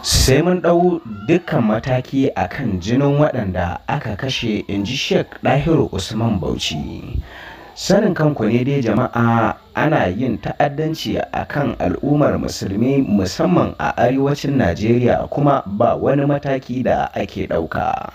Sai mun ɗau dukkan mataki a kan jinin waɗanda aka kashe, in ji Sheikh Dahiru Usman Bauchi. Sanin kanku ne dai jama'a, ana yin ta'addanci a kan al'ummar musulmi musamman a arewacin Najeriya, kuma ba wani mataki da ake ɗauka.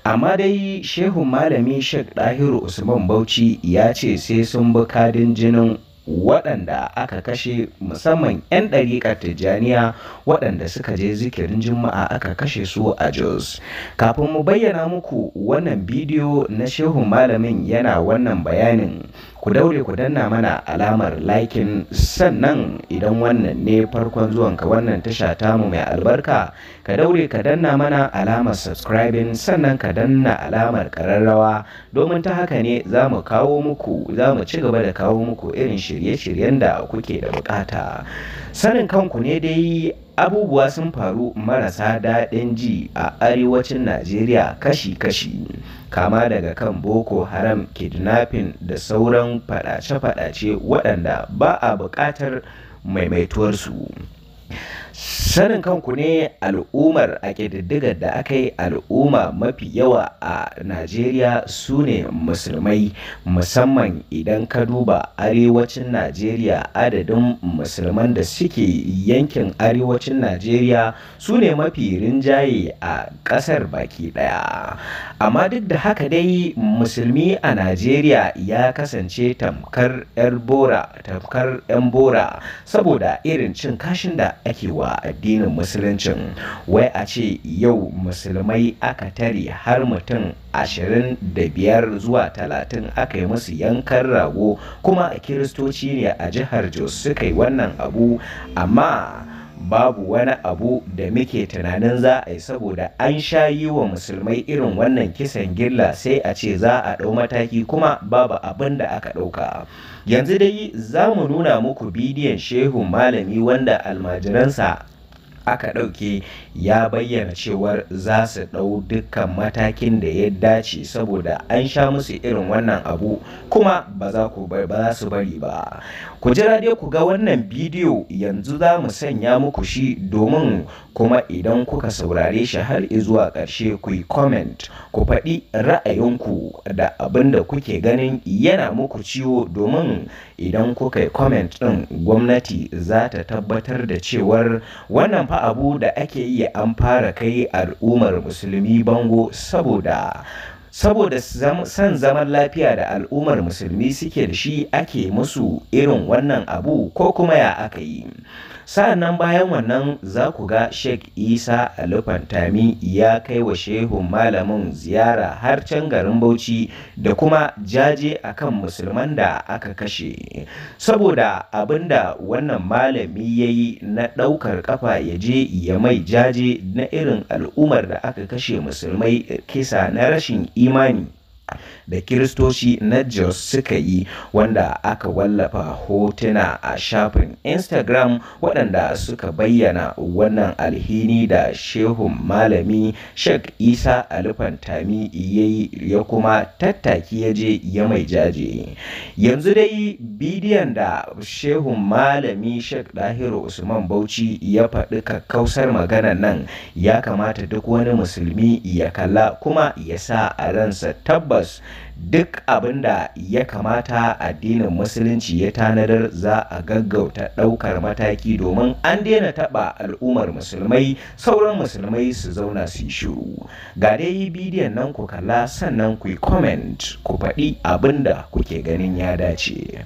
Amma dai shehun malami Sheikh Dahiru Usman Bauchi ya ce sai sun bi kadin jinin waɗanda aka kashe, musamman 'yan ɗariƙar Tijjaniya waɗanda suka je zikirin Juma'a aka kashe su a Jos. Kafin mu bayyana muku wannan bidiyo na shehun malamin yana wannan bayanin, ku daure ku danna mana alamar liking, sannan idan wannan ne farkon zuwanka wannan tasha tamu mai albarka, ka daure ka danna mana alamar subscribing, sannan ka danna alamar ƙararrawa, domin ta haka ne za mu kawo muku, za mu ci gaba da kawo muku irin shirye-shiryen da kuke da bukata. Sanin kanku ne dai abubuwa sun faru marasa daɗin ji a arewacin Najeriya kashi-kashi, kama daga kan Boko Haram, kidnapping da sauran faɗace-faɗace waɗanda ba a buƙatar maimaituwarsu. Sanin kanku ne al'ummar a ƙididdigar da aka yi, al'umma mafi yawa a Najeriya su ne musulmai, musamman idan ka duba arewacin Najeriya, adadin musulman da suke yankin arewacin Najeriya su ne mafi rinjaye a ƙasar baki ɗaya. Amma duk da haka dai musulmi a Najeriya ya kasance tamkar 'yar bora, tamkar 'yan bora, saboda irin cin kashin da ake wa addinin musuluncin. Wai a ce yau musulmai aka tare har mutum 25 zuwa 30 aka yi musu yankan rago, kuma kiristoci ne a jihar Jos suka yi wannan abu, amma babu wani abu da muke tunanin za a yi, saboda an sha yi wa musulmai irin wannan kisan gilla, sai a ce za a ɗau mataki kuma babu abin da aka ɗauka. Yanzu dai za mu nuna muku bidiyon shehu malami wanda almajiransa aka ɗauke, ya bayyana cewar za su ɗau dukkan matakin da ya dace saboda an sha musu irin wannan abu kuma ba za su bari ba. Ku jira dai ku ga wannan bidiyo, yanzu za mu sanya muku shi, domin kuma idan kuka saurare shi har zuwa ƙarshe ku yi comment, ku faɗi ra'ayinku da abin da kuke ganin yana muku ciwo, domin idan kuka yi comment ɗin gwamnati za ta tabbatar da cewar wannan fa abu da ake yi an fara kai al'ummar musulmi bango, saboda son zaman lafiya da al'ummar musulmi suke da shi ake musu irin wannan abu, ko kuma ya aka yi. Sa'annan bayan wannan za ku ga Sheikh Isa Ali Fantami ya kai wa shehun malamin ziyara har can garin Bauchi da kuma jaje akan musulman da aka kashe, saboda abinda wannan malami ya yi na ɗaukar kafa ya je ya mai jaje na irin al'ummar da aka kashe musulmai kisa na rashin imani da kiristoci na Jos suka yi, wanda aka wallafa hotuna a shafin Instagram waɗanda suka bayyana wannan alhini da shehun malami Sheikh Isa Ali Fantami ya yi, ya kuma tattaki ya je ya mai jaje. Yanzu dai bidiyon da shehun malami Sheikh Dahiru Usman Bauchi ya faɗi kakkausar maganar nan ya kamata duk wani musulmi ya kalla kuma ya sa a ransa tabbas duk abin da ya kamata addinin musulunci ya tanadar za a gaggauta ɗaukar mataki, domin an daina taɓa al'ummar musulmai, sauran musulmai su zauna su yi shiru. Ga dai bidiyon nan ku kalla, sannan ku yi comment, ku faɗi abin da kuke ganin ya dace.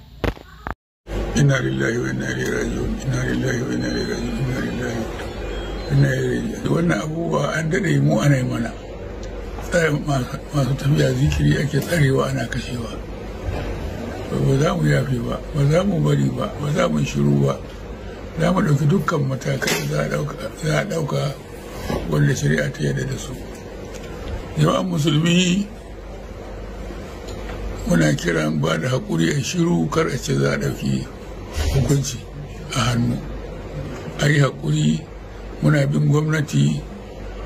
Inna lillahi wa inna ilaihi raji'un, inna lillahi wa inna ilaihi raji'un, inna lillahi wa inna ilaihi raji'un. Wannan abubuwa an daɗe mu ana yi mana. Masu tafiya zikiri ake tsarewa ana kashewa. Ba za mu yafe ba, ba za mu bari ba, ba za mu shiru ba. Za mu ɗauki dukkan matakai za a ɗauka wanda shari'a ta yarda da su. Jama'an musulmi muna kiran ba da haƙuri a shiru, kar a ce za a ɗauki hukunci a hannu. A yi haƙuri, muna bin gwamnati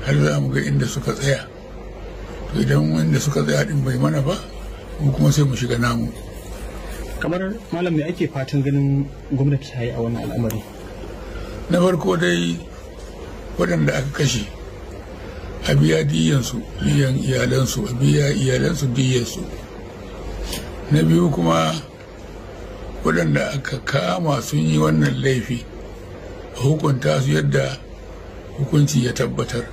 har za mu ga inda suka tsaya. To idan wanda suka tsaya din bai mana ba, mu kuma sai mu shiga namu. Kamar malam, me ake fatan ganin gwamnati ta yi a wannan al'amari? Na farko dai Waɗanda aka kashe a biya diyansu, diyan iyalansu, a biya iyalansu diyansu. Na biyu kuma, waɗanda aka kama sun yi wannan laifi, a hukunta su yadda hukunci ya tabbatar.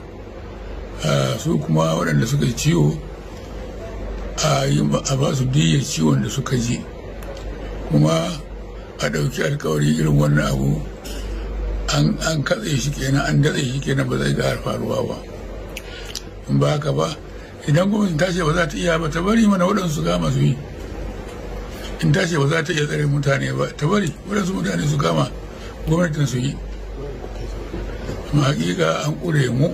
Su kuma waɗanda suka ji ciwo, a ba su diyyar ciwon da suka ji, kuma a ɗauki alkawari irin wannan abu an katse shi kenan, an datse shi kenan, ba zai ƙara faruwa ba. In ba haka ba, idan gwamnati ta ce ba za ta iya ba, ta bari mana waɗansu kama su yi. In ta ce ba za ta iya tsare mutane ba, ta bari waɗansu mutane su kama gwamnatin su yi. Amma hakika an ƙure mu,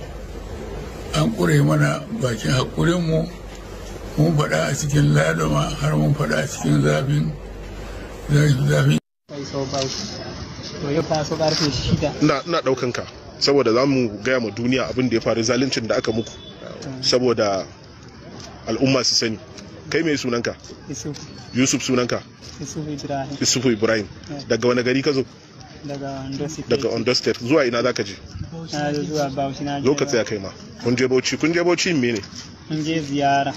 an ƙure mana bakin haƙurin mu. Mun faɗa a cikin ladama, har mun faɗa a cikin zafin zafin. To, yau taso karfe 6. Ina daukan ka saboda za mu gaya ma duniya abin da ya faru, zaluncin da aka muku, saboda al'umma su sani. Kai, mai sunanka? Yusuf. Yusuf sunanka? Yusuf Ibrahim. Yusufu Ibrahim. Daga wani gari ka zo? Daga Ondo State. Daga Ondo State. Zuwa ina zaka je? Na zo zuwa Bauchi na. Zo ka tsaya kai ma. Kun je Bauchi, kun je Bauchi mene? Mun je ziyara,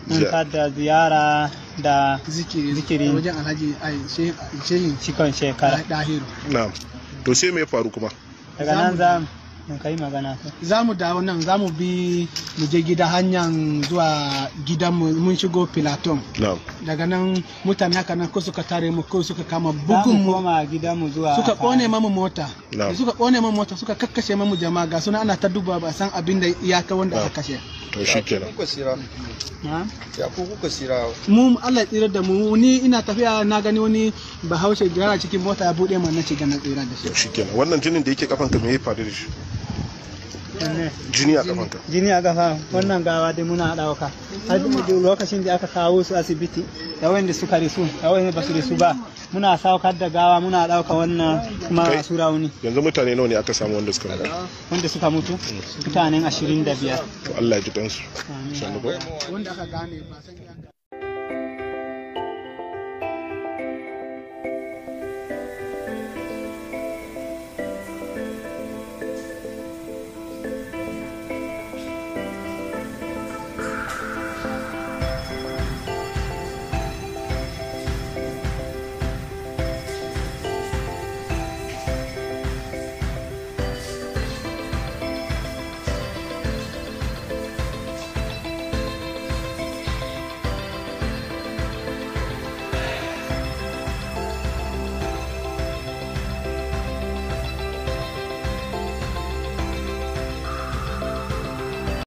mun tada ziyara da zikiri. Zikiri. Wajen Alhaji ai Shehin cikon shekara. Dahiru. Na'am, to sai me ya faru kuma? Daga nan za mu kai magana. Za mu dawo nan, za mu bi mu je gida, hanyar zuwa gidanmu, mun shigo Filaton. Daga nan mutane haka nan ko suka tare mu, ko suka kama bugun mu mu. Koma gidanmu zuwa Suka kone mamu mota. Na'am. Da suka kone mamu mota, suka kakkashe mamu jama'a. Ga suna ana ta duba, ba san abin da iyaka wanda aka kashe. To shikenan. Kuka tsira? Na? Ya ku kuka tsira? Mu Allah ya tsira da mu. Ni ina tafiya na gani wani Bahaushe yana cikin mota, ya bude mana, shiga, na tsira da shi. To shikenan. Wannan jinin da yake kafanka, me ya faru da shi? Wanne? Jini a kafanka. Jini a gafa wannan gawa dai muna ɗauka har lokacin da aka kawo su asibiti, da wanda suka risu da wanda ba su risu ba, muna saukar da gawa, muna ɗauka wannan kuma masu rauni. Yanzu mutane nawa ne aka samu wanda suka mutu? Wanda suka mutu, mutanen 25. To, Allah ya ji kansu. Sannu ko? Wanda aka gane ba san iyaka.